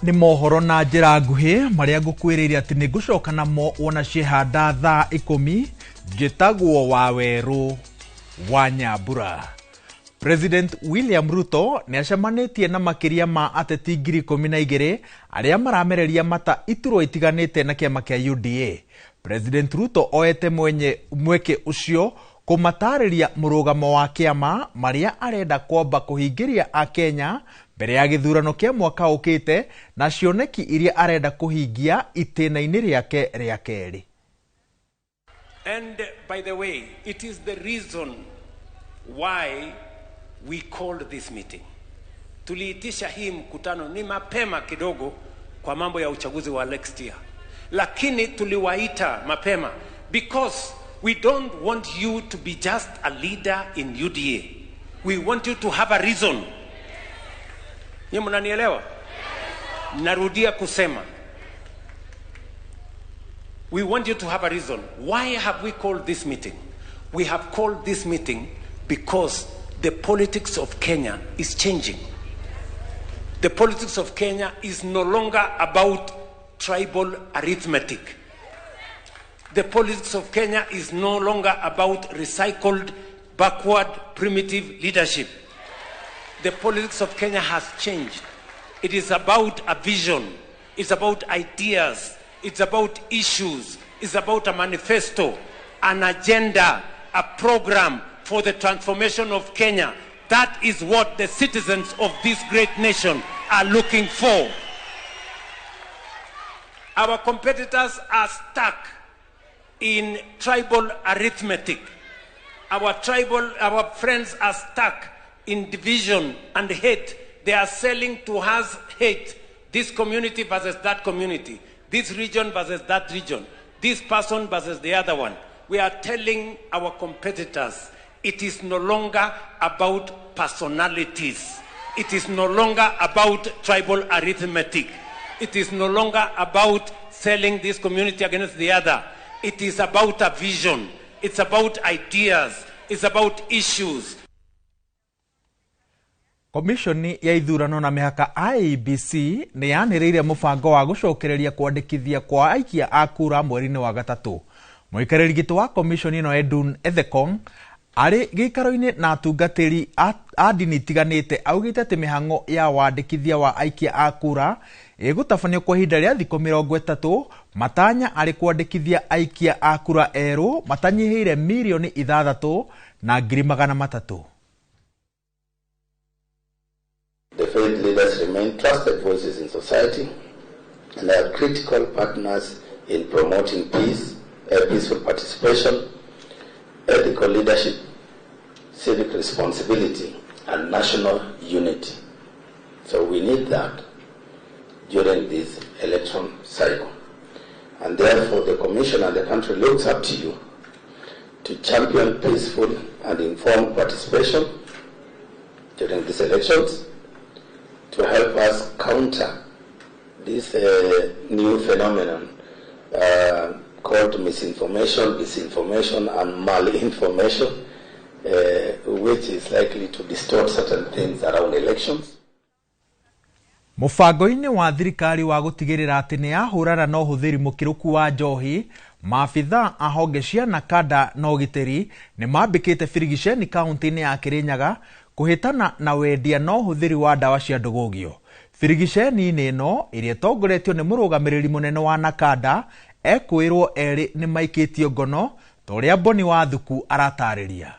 Nĩ mohoro na njĩra nguhĩ marĩa ngũkwĩrĩire atĩ nĩ ngũcoka namo wona ciehanda thaa 10. Njĩtagwo Wawerũ wa Nyambura. President William Ruto nĩ acemanĩtie na makĩria ma ateti 12,000 arĩa maramereria mata iturwa itiganĩte na kĩama kĩa UDA. President Ruto oete mwenye mweke ũcio kũmatarĩria mũrũgamo wa kĩama marĩa arenda kwamba kũhingĩria akenya mbere ya gĩthurano kĩa mwaka ũkĩte na cioneki iria arenda kũhingia itĩna-inĩ rĩake rĩa kerĩ. And by the way, it is the reason why we called this meeting. Tuliitisha hii mkutano ni mapema kidogo kwa mambo ya uchaguzi wa next year. Lakini tuliwaita mapema because we don't want you to be just a leader in UDA. We want you to have a reason. Ni mnanielewa? Narudia kusema. We want you to have a reason. Why have we called this meeting? We have called this meeting because the politics of Kenya is changing. The politics of Kenya is no longer about tribal arithmetic. The politics of Kenya is no longer about recycled, backward, primitive leadership. The politics of Kenya has changed. It is about a vision. It's about ideas. It's about issues. It's about a manifesto, an agenda, a program for the transformation of Kenya. That is what the citizens of this great nation are looking for. Our competitors are stuck in tribal arithmetic. Our friends are stuck in division and hate. They are selling to us hate. This community versus that community. This region versus that region. This person versus the other one. We are telling our competitors it is no longer about personalities. It is no longer about tribal arithmetic. It is no longer about selling this community against the other. It is about a vision. It's about ideas. It's about issues. Komishoni ya ithurano na mĩhaka IEBC nĩ yanĩrĩire mũbango wa gũcokereria kwandĩkithia kwa aikia a kura mweri-inĩ wa gatatũ. Mũikarĩri gĩtĩ wa komishoni ĩno Edwin Ethekong arĩ gĩikaro-inĩ na atungatĩri a ndini itiganĩte augĩte atĩ mĩhang'o ya wandĩkithia wa aikia a kura ĩgũtabanio kwa ihinda rĩa thikũ 30, matanya arĩ kwandĩkithia aikia a kura erũ matanyihĩire 6,300,000. The faith leaders remain trusted voices in society and are critical partners in promoting peace, peaceful participation, ethical leadership, civic responsibility, and national unity. So we need that during this election cycle. And therefore the Commission and the country looks up to you to champion peaceful and informed participation during these elections, to help us counter this new phenomenon called misinformation, disinformation, and malinformation, which is likely to distort certain things around elections. Mũbango-inĩ wa thirikari wa gũtigĩrĩra atĩ nĩ yahũrana na ũhũthĩri mũkĩrũku wa njohi, maabithaa a honge cia NACADA na ũgitĩri nĩ mambĩkĩte birigiceni kaunti-inĩ ya Kĩrĩnyaga kũhĩtana na wendia na ũhũthĩri wa ndawa cia ndũgũgio. Birigiceni-inĩ ĩno ĩrĩa ĩtongoretio nĩ mũrũgamĩrĩri mũnene wa NACADA ekwĩrwo erĩ nĩ maikĩtio ngono ta ũrĩa Boni Wathuku aratarĩria.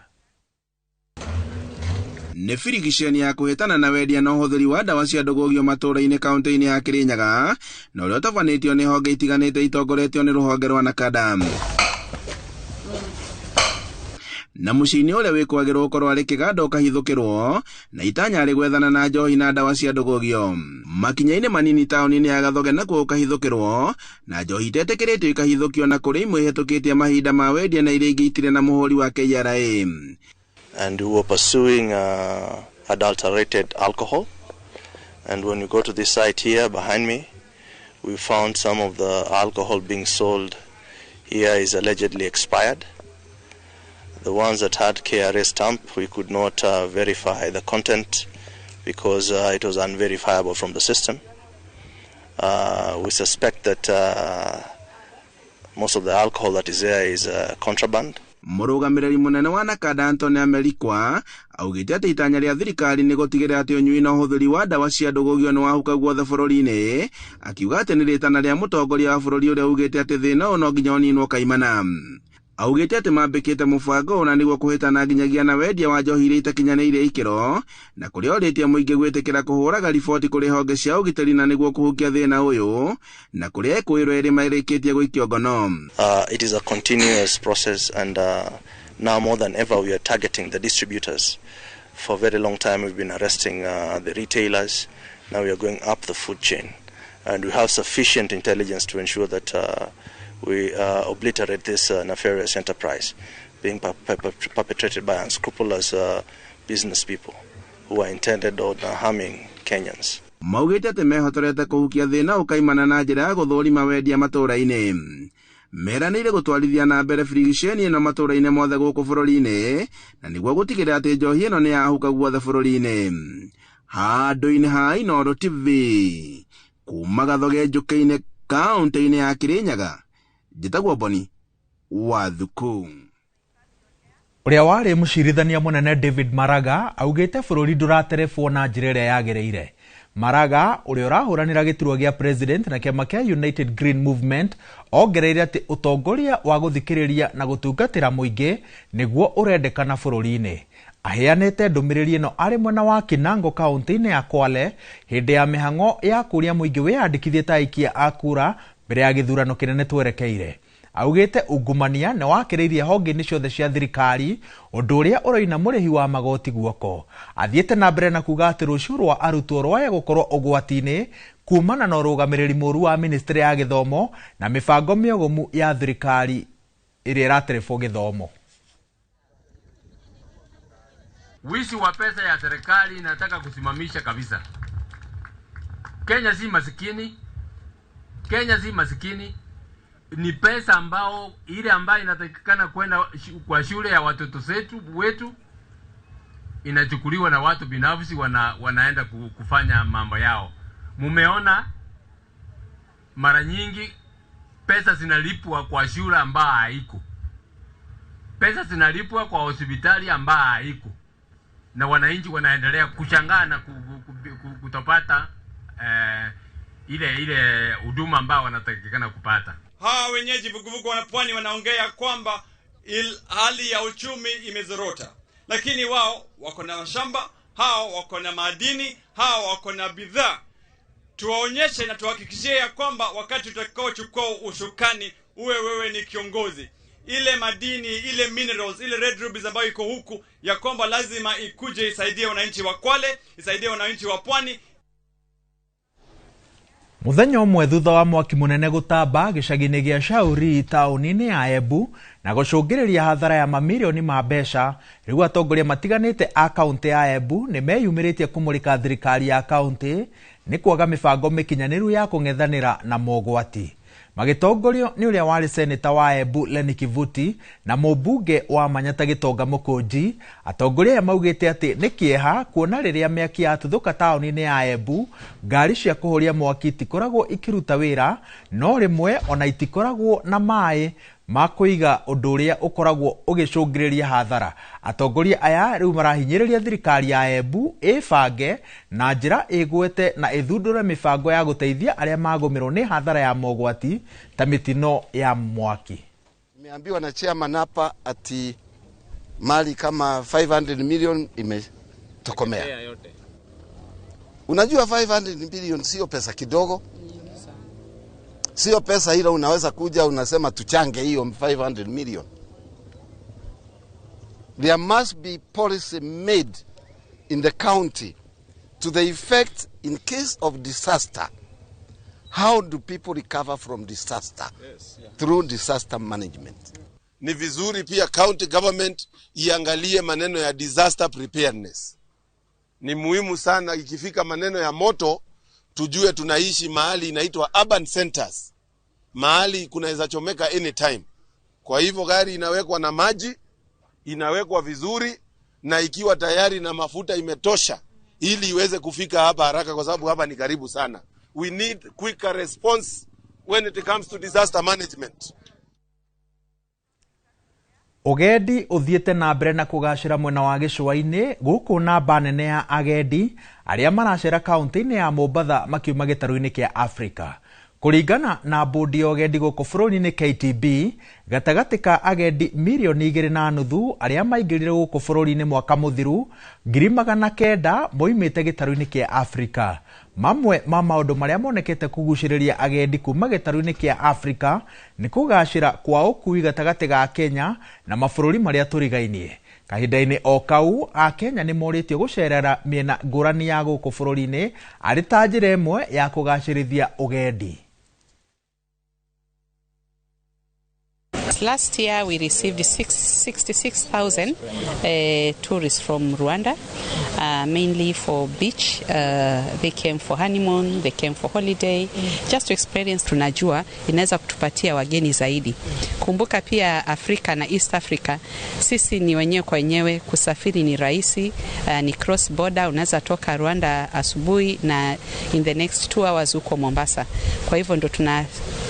Nĩ birigiceni ya kũhĩtana na wendia na ũhũthĩri wa ndawa cia ndũgũgio matũũra-inĩ kaunti-inĩ ya Kĩrĩnyaga na ũrĩa ũtabanĩtio nĩ honge itiganĩte itongoretio nĩ rũhonge rwa NACADA. Na mũciĩ-inĩ ũrĩa wĩkwagĩrwo gũkorwo arĩ kĩganda ũkahithũkĩrwo na itanya arĩ gwethana na njohi na ndawa cia ndũgũgio. Makinya-inĩ manini taũni-inĩ ya Gathoge nakuo ũkahithũkĩrwo na njohi itetĩkĩrĩtio ikahithũkio na kũrĩ imwe ihĩtũkĩtie mahinda ma wendia na iria ingĩ itirĩ na mũhũri wa KRA. And we were pursuing adulterated alcohol. And when we go to this site here behind me, we found some of the alcohol being sold here is allegedly expired. The ones that had KRA stamp, we could not verify the content because it was unverifiable from the system. We suspect that most of the alcohol that is there is contraband. Mũrũgamĩrĩri mũnene wa NACADA Anthony Amerikwa augĩte atĩ itanya rĩa thirikari nĩ gũtigĩrĩra atĩ ũnyui na ũhũthĩri wa ndawa cia ndũgũgio nĩ wahuka guothe bũrũri-inĩ, akiuga atĩ nĩ rĩtana rĩa mũtongoria wa bũrũri ũrĩa ugĩte atĩ thĩna ũyũ no nginya ũninwo kaimana. Augĩte atĩ mambĩkĩte mũbango ũyũ na nĩguo kũhĩtana nginyagia na wendia wa njohi iria itakinyanĩirie ikĩro, na kũrĩa orĩtie mũingĩ gwĩtĩkĩra kũhũraga riboti kũrĩ honge cia ũgitĩri na nĩguo kũhukia thĩna ũyũ, na kũrĩa ekũĩrwo erĩ marĩkĩtie gũikio ngono. It is a continuous process, and now more than ever we are targeting the distributors. For a very long time we've been arresting the retailers. Now we are going up the food chain, and we have sufficient intelligence to ensure that we obliterate this nefarious enterprise being perpetrated by unscrupulous business people who are intended on harming Kenyans. Maugĩte atĩ mehotorete kũhukia thĩna ũkaimana na njĩra ya gũthũrima wendia matũũra-inĩ. Meranĩire gũtwarithia na mbere birigiceni ĩno matũũra-inĩ mothe gũkũ bũrũri-inĩ, na nĩguo gũtigĩrĩra atĩ njohi ĩno nĩ yahuka guothe bũrũri-inĩ. Handũ-inĩ ha Inooro TV, kuma Gathoge Njũkĩ-inĩ, kaũntĩ-inĩ ya Kirinyaga, njĩtagwo Boni wa Thuku. Ũrĩa warĩ mũcirithania mũnene David Maraga augĩte bũrũri ndũraterebwo na njĩra ĩrĩa yagĩrĩire. Maraga ũrĩa ũrahũranĩra gĩturwa gĩa president na kĩama kĩa United Green Movement ongereire atĩ ũtongoria wa gũthikĩrĩria na gũtungatĩra mũingĩ nĩguo ũrendekana bũrũri-inĩ. Aheanĩte ndũmĩrĩri ĩno arĩ mwena wa Kinango kaũntĩ-inĩ ya Kwale hĩndĩ ya mĩhang'o ya kũria mũingĩ wĩyandĩkithie ta aikia a kura mbere ya gĩthurano kĩnene twerekeire. Augĩte ungumania nĩ wakĩrĩirie honge-inĩ ciothe cia thirikari, ũndũ ũrĩa ũroina mũrĩhi wa magoti guoko. Athiĩte na mbere na kuga atĩ rũciũ rwa arutwo rwaya gũkorwo ũgwati-inĩ kumana na ũrũgamĩrĩri mũru wa ministry ya gĩthomo na mĩbango mĩogomu ya thirikari ĩrĩa ĩraterebwo gĩthomo. Wizi wa pesa ya serikali inataka kusimamisha kabisa. Kenya si masikini. Kenya si masikini. Ni pesa ambao ile ambayo inatakikana kwenda kwa shule ya watoto wetu inachukuliwa na watu binafsi, wanaenda kufanya mambo yao. Mumeona mara nyingi pesa zinalipwa kwa shule ambayo haiko. Pesa zinalipwa kwa hospitali ambayo haiko. Na wananchi wanaendelea kushangaa na kutopata ile huduma ambayo wanatakikana kupata. Hawa wenyeji vuguvugu wa pwani wanaongea kwamba hali ya uchumi imezorota, lakini wao wako na mashamba, hao wako na madini, hao wako na bidhaa. Tuwaonyeshe na tuhakikishie ya kwamba wakati utakaochukua usukani uwe wewe ni kiongozi. Ile madini, ile minerals, ile red rubies ambayo iko huku, ya kwamba lazima ikuje isaidie wananchi wa Kwale, isaidie wananchi wa pwani. Muthenya ũmwe thutha wa mwaki mũnene gũtamba gĩcagi-inĩ gĩa Shauri taũni-inĩ ya Embu na gũcũngĩrĩria hathara ya mamirioni ma mbeca, rĩu atongoria matiganĩte a kaũntĩ ya Embu nĩ meyumĩrĩtie kũmũrĩka thirikari ya kaũntĩ nĩ kwaga mĩbango mĩkinyanĩru ya kũng'ethanĩra na mogwati. Magĩtongorio nĩ ũrĩa warĩ seneta wa Embu Lenny Kivuti na mũmbunge wa Manyata Gĩtonga Mũkũnji, atongoria aya maugĩte atĩ nĩ kĩeha kuona rĩrĩa mĩaki yatuthũka taũni-inĩ ya Embu, ngari cia kũhoria mwaki itikoragwo ikĩruta wĩra, no rĩmwe ona itikoragwo na maĩ ma kũiga, ũndũ ũrĩa ũkoragwo ũgĩcũngĩrĩria hathara. Atongoria aya rĩu marahinyĩrĩria thirikari ya Embu ĩbange na njĩra ĩgwete na ĩthundũre mĩbango ya gũteithia arĩa magũmĩrwo nĩ hathara ya mogwati ta mĩtino ya mwaki. Nimeambiwa na chairman hapa ati mali kama 500 million imetokomea. Unajua 500 million sio pesa kidogo. Sio pesa ile unaweza kuja unasema tuchange hiyo 500 million. There must be policy made in the county to the effect in case of disaster, how do people recover from disaster? Yes, yeah. Through disaster management. Ni vizuri pia county government iangalie maneno ya disaster preparedness. Ni muhimu sana ikifika maneno ya moto tujue tunaishi mahali inaitwa urban centers, mahali kunaweza chomeka anytime. Kwa hivyo gari inawekwa na maji, inawekwa vizuri na ikiwa tayari na mafuta imetosha ili iweze kufika hapa haraka, kwa sababu hapa ni karibu sana. We need quicker response when it comes to disaster management. Ũgendi ũthiĩte na mbere na kũgacĩra mwena wa gĩcũa-inĩ gũkũ namba nene ya agendi arĩa maracera kaunti-inĩ ya Mombatha makiuma gĩtarũ-inĩ kĩa Afrika. Kũringana na bodi ya ũgendi gũkũ bũrũri-inĩ KTB, gatagatĩ ka agendi mirioni 2.5 arĩa maingĩrire gũkũ bũrũri-inĩ mwaka mũthiru, 900,000 moimĩte gĩtarũ-inĩ kĩa Afrika. Mamwe ma maũndũ marĩa monekete kũgucĩrĩria agendi kuma gĩtarũ-inĩ kĩa Afrika nĩ kũgacĩra kwa ũkui gatagatĩ ga Kenya na mabũrũri marĩa tũrigainie. Kahinda-inĩ o kau, Akenya nĩ morĩtio gũcerera mĩena ngũrani ya gũkũ bũrũri-inĩ arĩ ta njĩra ĩmwe ya kũgacĩrithia ũgendi. Last year we received 66,000 tourists from Rwanda, mainly for beach. They came for honeymoon, they came for holiday, just to experience. Tunajua inaweza kutupatia wageni zaidi. Kumbuka pia Afrika na East Africa, sisi ni wenyewe kwa wenyewe, kusafiri ni rahisi, ni cross border, unaweza toka Rwanda asubuhi na in the next 2 hours uko Mombasa. Kwa hivyo ndo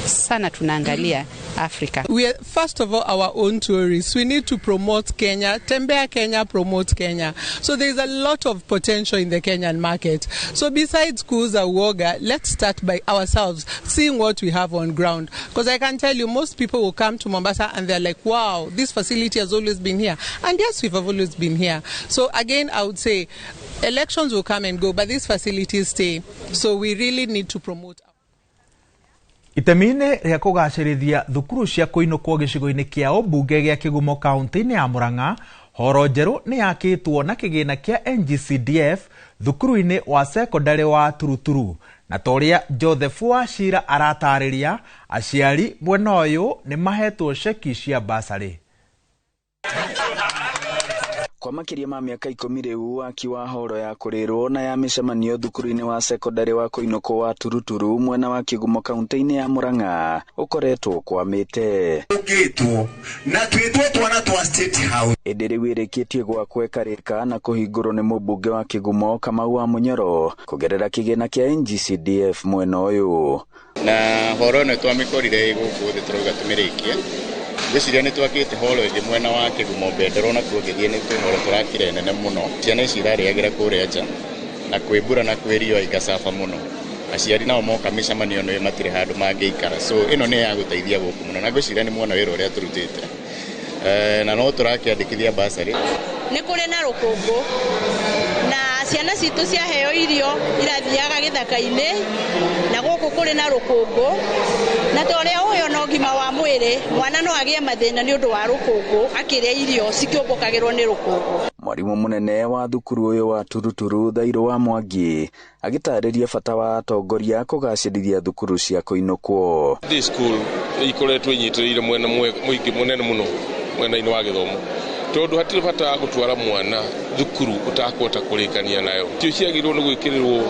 sana tunaangalia Africa. We are, first of all, our own tourists. We need to promote Kenya. Tembea Kenya, promote Kenya. So there's a lot of potential in the Kenyan market. So besides kuuza uoga, let's start by ourselves, seeing what we have on ground. Because I can tell you, most people will come to Mombasa and they're like, wow, this facility has always been here. And yes, we've always been here. So again, I would say elections will come and go, but these facilities stay. So we really need to promote. Itemi-inĩ rĩa kũgacĩrithia thukuru cia kũinũkwo gĩcigo-inĩ kĩa ũmbunge gĩa Kĩgumo kaunti-inĩ ya Murang'a, horo njerũ nĩ yakĩtwo na kĩgĩna kĩa NGCDF thukuru-inĩ wa sekondarĩ wa Turuturu. Na ta ũrĩa Joseph Wachira aratarĩria, aciari mwena ũyũ nĩ mahetwo ceki cia basarĩ. Kwa makĩria ma mĩaka 10 rĩu, waki wa horo ya kũrĩrwo na ya mĩcemanio thukuru-inĩ wa sekondarĩ wa kũinũkwo wa Turuturu mwena wa Kĩgumo kaunti-inĩ ya Murang'a ũkoretwo ũkwamĩte. Ũkĩtwo na twĩtwo twana twa State House. Ĩndĩ rĩu ĩrĩkĩtie gwakwo ĩkarĩka na kũhingũrwo nĩ mũmbunge wa Kĩgumo Kamau wa Mũnyoro kũgerera kĩgĩna kĩa NGCDF mwena ũyũ. Na horo ĩno twamĩkorire gũkũ thĩ tũrauga tũmĩrĩkie. Ngwĩciria nĩ twakĩte horo ĩngĩ mwena wa Kĩgumo Bendera onakuo ngĩthiĩ nĩ kwĩ horo tũrakire nene mũno. Ciana ici irarĩagĩra kũrĩa nja na kwĩ mbura na kwĩ riũa igacaba mũno. Aciari nao moka mĩcemanio ĩno matirĩ handũ mangĩikara. So ĩno nĩ ya gũteithia gũkũ mũno na ngwĩciria nĩ muona wĩra ũrĩa tũrutĩte. Na no tũrakĩandĩkithia basarĩ. Nĩ kũrĩ na rũkũngũ na ciana citũ ciaheo irio irathiaga gĩthaka-inĩ na gũkũ kũrĩ na rũkũngũ na ta ũrĩa ũyũ no ũgima wa mwĩrĩ mwana no agĩe mathĩna nĩ ũndũ wa rũkũngũ akĩrĩa irio cikĩũmbũkagĩrwo nĩ rũkũngũ. Mwarimu mũnene wa thukuru ũyũ wa Turuturu Thairũ wa Mwangi agĩtarĩria bata wa atongoria kũgacĩrithia thukuru cia kũinũkwo. This school ikoretwo inyitĩrĩire mwena mũingĩ mũnene mũno mwena-inĩ wa gĩthomo tondũ hatirĩ bata wa gũtwara mwana thukuru ũtakũhota kũrĩkania nayo. Tio ciagĩrĩirwo nĩ gwĩkĩrĩrwo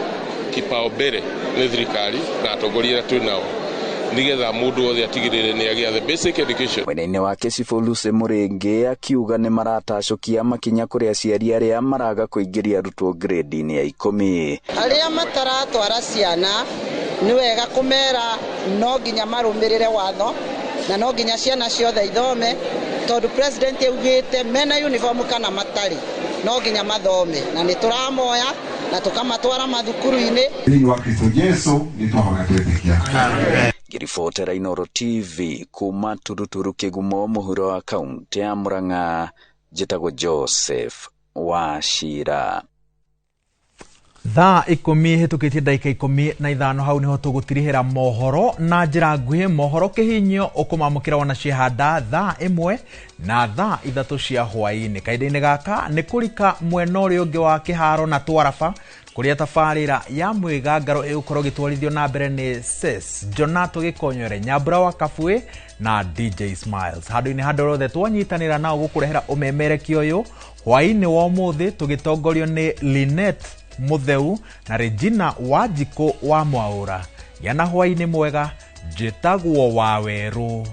kipao mbere nĩ thirikari na atongoria arĩa twĩ nao nĩgetha mũndũ wothe atigĩrĩre nĩ agĩa the basic education. Mwena-inĩ wake Cibũ Lucy Mũrĩngĩ akiuga nĩ maratacũkia makinya kũrĩ aciari arĩa maraga kũingĩria arutwo grade-inĩ ya 10. Arĩa mataratwara ciana nĩ wega kũmera no nginya marũmĩrĩre watho na no nginya ciana ciothe ithome tondũ president augĩte mena uniform kana matarĩ no nginya mathome na nĩ tũramoya na tũkamatwara mathukuru-inĩ. Thĩinĩ wa Kristo Jesu nĩ twahoya twetĩkia. Ngĩribotera Inooro TV kuma Turuturu Kĩgumo mũhuro wa kaunti ya Murang'a, njĩtagwo Joseph Wachira. Thaa 10 hĩtũkĩtie ndagĩka 15 hau nĩho tũgũtirihĩra mohoro na njĩra nguhĩ. Mohoro kĩhinyio ũkũmamũkĩra wona ciehanda thaa 1 na thaa 3 cia hwaĩ-inĩ. Kahinda-inĩ gaka nĩ kũrika mwena ũrĩa ũngĩ wa kĩharo na twaraba kũrĩa tabarĩra ya mwĩgangaro ĩgũkorwo ĩgĩtwarithio na mbere nĩ Ses Jonato Gĩkonyore, Nyambura wa Kabue na DJ Smiles. Handũ-inĩ handũ rothe twanyitanĩra nao gũkũrehera ũmemerekia ũyũ hwaĩ-inĩ wa ũmũthĩ tũgĩtongorio nĩ Linet Mutheu na Regina Wanjikũ wa Mwaũra. Gĩa na hwaĩ-inĩ mwega, njĩtagwo Wawerũ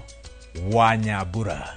wa Nyambura.